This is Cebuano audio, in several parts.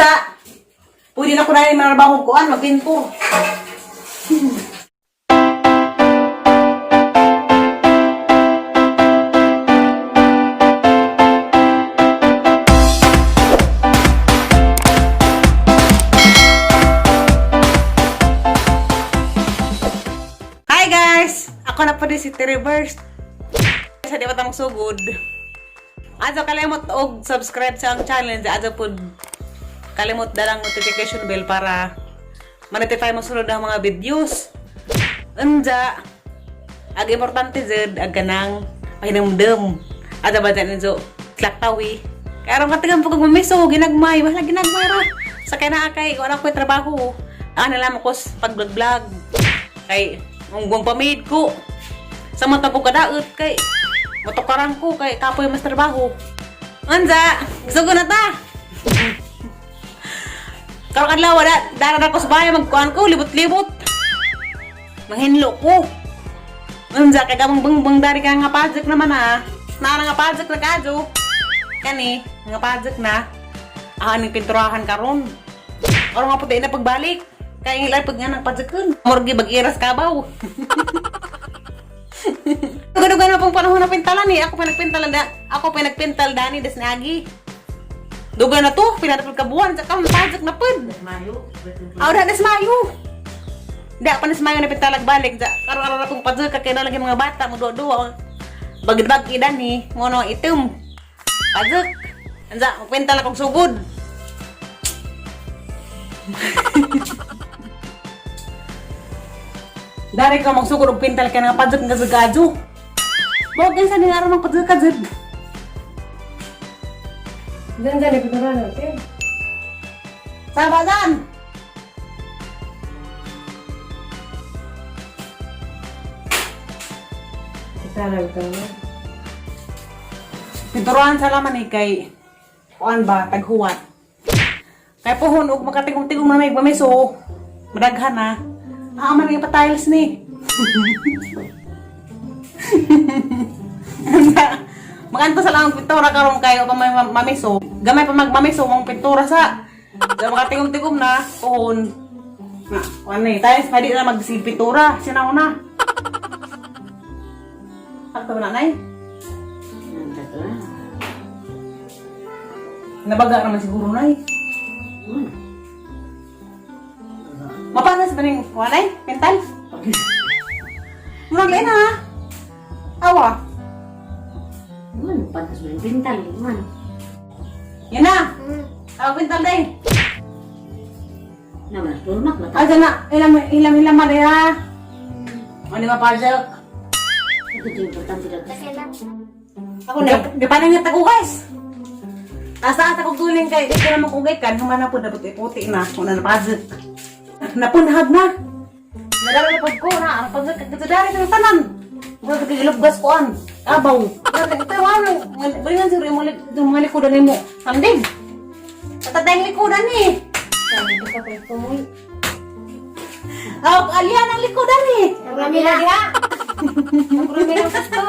Anza, pwede na ko na yung mga kuan, magpinto. Hi guys! Ako na po din si Terry Burst. Sa di pa tamang sugod. Azo kalimot og subscribe sa ang channel. Azo po kalimot dalang notification bell para ma-notify mo sunod ang mga videos. Unja, ag importante jud ag kanang pahinumdum. Azo ba dyan injo klaktawi. Kaya aron katigan po kag mamiso, ginagmay, wala ginagmay ra. Sa kay naa kay wala ko'y trabaho. Ang nalaman ko sa pag-vlog-vlog. Kay ungguang pamid ko. Sa mata ko kadaot kay matukaran ko kay kapoy mas trabaho. Anza, gusto ko na ta. Karon adlaw wala dara na ko sa bahay magkuan ko libot-libot. Manghinlo ko. Anza kay kamang bangbang dari ka nga pajak naman ah. Naara nga pajak na kadyo. Kani nga pajak na. Ah, ning pinturahan karon. Karon nga puti na pagbalik. Kay ngilay pag nga nang pajakon. Morgi bag-iras kabaw. Gano-gano pong panahon na pintalan eh. Ako pa nagpintal da, ako pa nagpintal dani des nagi. Duga na to, pinatapod ka buwan, sa karon pajak na pud. Mayo. Aw da des Mayo. Da pa nes Mayo na pintalag balik da. Karon araw na pong pajak kay na lagi mga bata mo duwa-duwa. Bagid-bag idan ni, ngono itom. Pajak. Anza, magpintal akong sugod. Dari ka magsugod og pintal ka nga pajak nga sa gadyo. Bawag sa ni araw ng pajak ka jud. Ganda na pintura natin. Sabadan! Kita lang ito. Pinturuan sa laman eh kay kuan ba taghuwat. Kay pohon og makatigong-tigong na may mamiso. Madaghan na. Ah, man nga pa tiles ni. Makanto sa lang ang pintura karon kayo pa may mamiso. Gamay pa magmamiso mong pintura sa. Sa makatigong-tigong na pohon. Na, kuan ni tiles pwede na magsil pintura sinaw na. Sakto ba na nay? Ganda to ah. Nabaga naman siguro nay. Hmm. Mapanas ba ning walay? Mental? Murag lain ha? Awa. Man, patas mo yung pintal. Man. Yan na. Awa pintal day. Naman, tulmak mata. Aja na. Ilam ilam ilam ma day ha. Ano ba pajak? Ito yung importante dito. Ako na. Di pa nang ko guys. Asa ata ko guling kay di ko na makugay kan humana po dapat iputi na kung na napajak. Napunhag na. Nadala na pag ko na ang pajak kag dari sa tanan. Murag kag ilubgas ko an. Abaw. Pero ano, balingan siguro yung mga yung mga likodan nimo. Sandig. Katatayang likodan ni. Sabi ko pa kay Pumoy. Aw, alihan ang likodan ni. Nila diha. Ang ng gusto.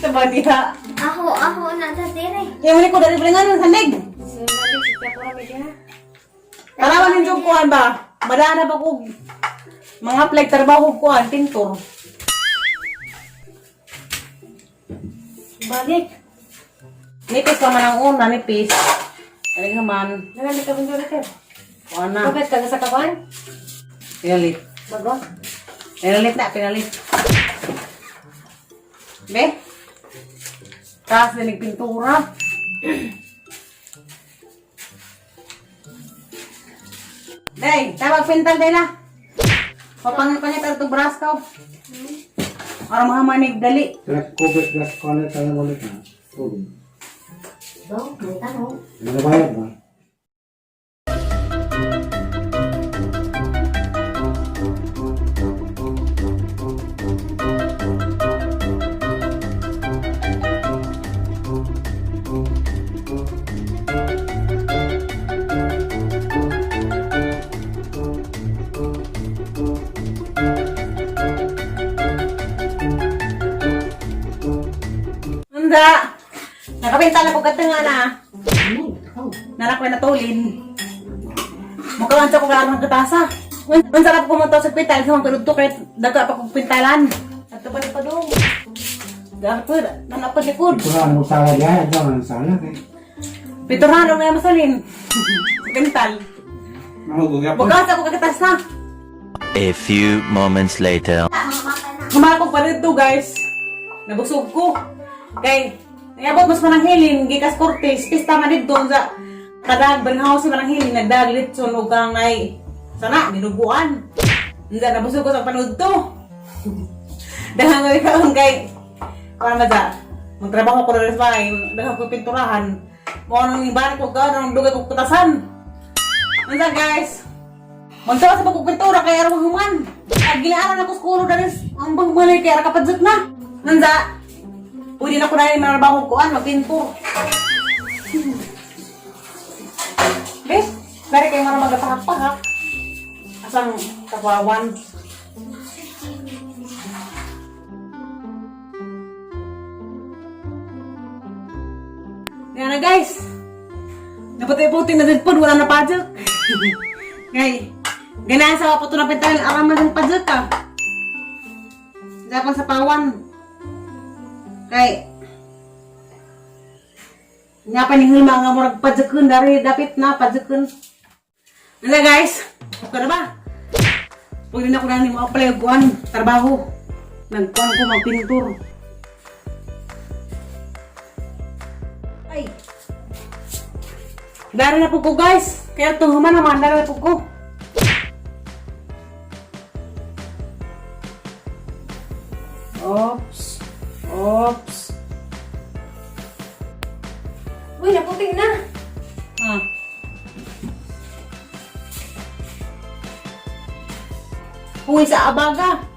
Sa diha. Ako, ako na sa dire. Yung mga likodan ni balingan ang sandig. Tarawan ninyo kuan ba? Madana ba kog mga apply trabaho kuan pintor. Balik. Nipis pa man ang una, nipis. Dali man. Nagamit ka pintura ka. Kuan na. Bakit ka sa kawan? Pinalit. Bago? Pinalit na, pinalit. Be? Taas na pintura. Day, tawag pintal day na. Mapangit-pangit ang itong brass ko. Para mga manig dali. Kaya COVID gas connect tayo ulit na. Tubig. Do, may tanong. Nabayad ba? Anda. Nakapintal ako katanga na. Ano? Ikaw. Narakoy natulin. Mukawan sa ko karon ng katasa. Ang sarap ko mo sa pital sa mga produkto kahit daga pa kong pintalan. Ato pa ni padong. Dapat nanapad likod. Pura mo sala diha, ito ang sala kay. Piturahan og na masalin. Pintal. Mahugog yapon. Bukas ako kakatas na. A few moments later. Humakog pa dito, guys. Nabusog ko. Kay, nangabot mas mananghilin, gikas Cortez, pista man dito sa kadag, banhaw si mananghilin, nagdag litson og kang ay sana, dinuguan. Hindi, nabusog ko sa panood to. Dahil nga ikaw kay, para madya, magtrabaho ko na sa bahay, dahil ko pinturahan. Mao nang ibarik ko ka, nang dugay ko kutasan. Unsa guys? Magtawa sa pagkukwintura kay araw human. Agilaan ako sa kulo dalis ang bangmalay kay ara kapadzot na. Nanza. Pwede na ko na yung mga ko an magpinto. Bes, dari kay mga magapahak-pahak. Asang kawawan. Yan na guys. Naputi-puti na din po, wala na padjak. Ngay, ganahan sa wapo na pintahan, araman ng padjak ka. Dapat sa pawan. Kay, nga pa ni Hilma nga murag padjakun dari dapit na padjakun. Ano guys? Okay na ba? Pwede na ko na mo apply og kuan trabaho. Nagkuan ko magpintur. Ay. Dari na po ko guys. Kaya itong human naman, dari na po ko. Oops. Oops. Uy, naputing na. Ah. Uy, sa abaga.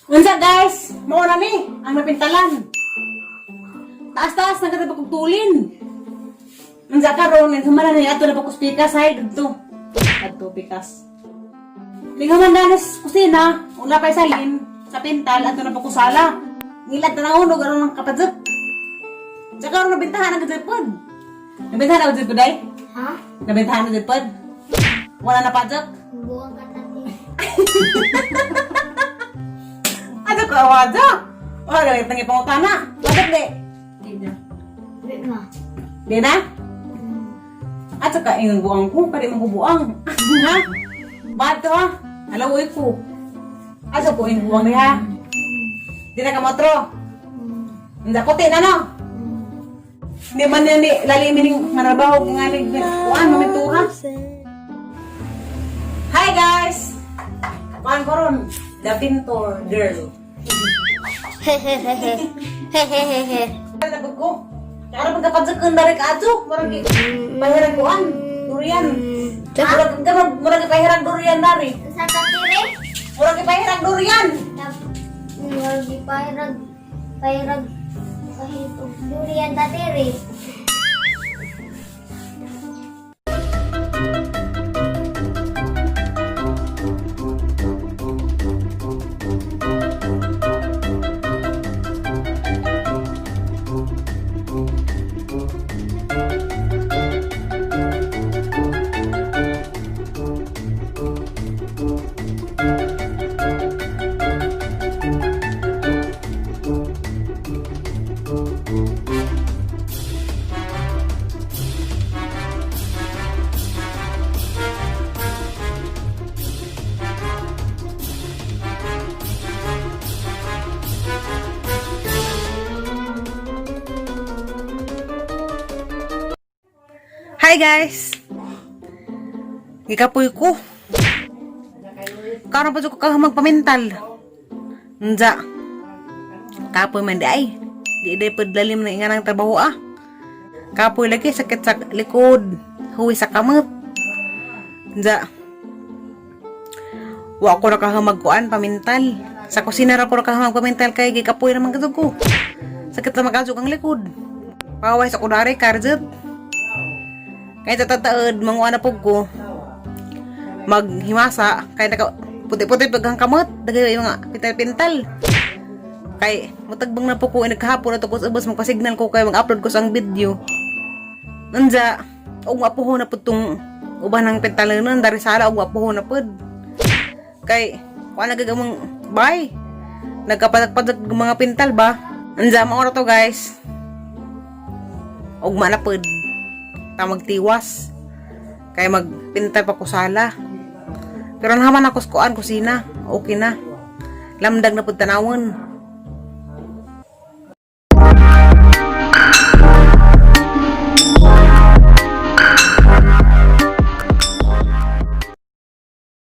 Unsa guys, mao na ni ang napintalan. Taas-taas na kada kog tulin. Unsa karon ni humana ni ato na pa ko pikas ay didto. Adto pikas. Lingaman na sa kusina, wala pa salin sa pintal ato na pa ko sala. Ngilat na naunog aron ang kapadzip. Tsaka aron nabentahan ang gadzipod. Nabentahan ang gadzipod ay? Ha? Nabentahan ang gadzipod? Wala na padzip? Buwang ka tatiri. Ano ka awaja? Wala ganit nang ipangutana. Bakit di? Di na. Di na. Di na? At saka ingon buang ko, kadi mo buang. Ha? Bato ha? Alawoy ko. Asa ko ingon buang niya? Di na ka motro. Hindi ko na no. Hindi man na ni lalimin ning manabaho nga ni kuan mamituha. Hi guys. Kuan ko ron, the pintor girl. Hehehehe. Nabag ko. Kaya pagkapadsakan dari ka ato, murag pahirang kuan, durian. Murag murag murag pahirang durian dari. Sa tatiri? Murag pahirang durian. Murag pairag pairag pahit og durian tatiri. Hi guys. Gikapoy ko. Karon pa jud ko ka magpamintal. Nja. Kapoy man di ay. Di day padlalim na inganang trabaho ah. Kapoy lagi sakit sa likod, huwi sa kamot. Nja. Wa ko nakahamag kuan pamintal. Sa kusina ra ko ra ka magpamintal kay gikapoy naman kadto ko. Sakit na makasok ang likod. Paway sa kudari karjut. Kay tatataod manguha na pug ko. Maghimasa kay naka puti-puti pag ang kamot dagay yung mga pintal-pintal. Kay mutagbang na po ko nagkahapon ato ko sa ubos magpa-signal ko kay mag-upload ko sa ang video. Nanja, og mapuho na pud tong uban ng pintalonon dari sala og mapuho na pud. Kay kuan na gagamang bay. Nagkapadag-padag mga pintal ba? Nanja mao ra to, guys. Og na pud. Ta magtiwas. Kay magpintal pa ko sala. Pero naman ako sa kuan kusina. Okay na. Lamdag na pud tanawon.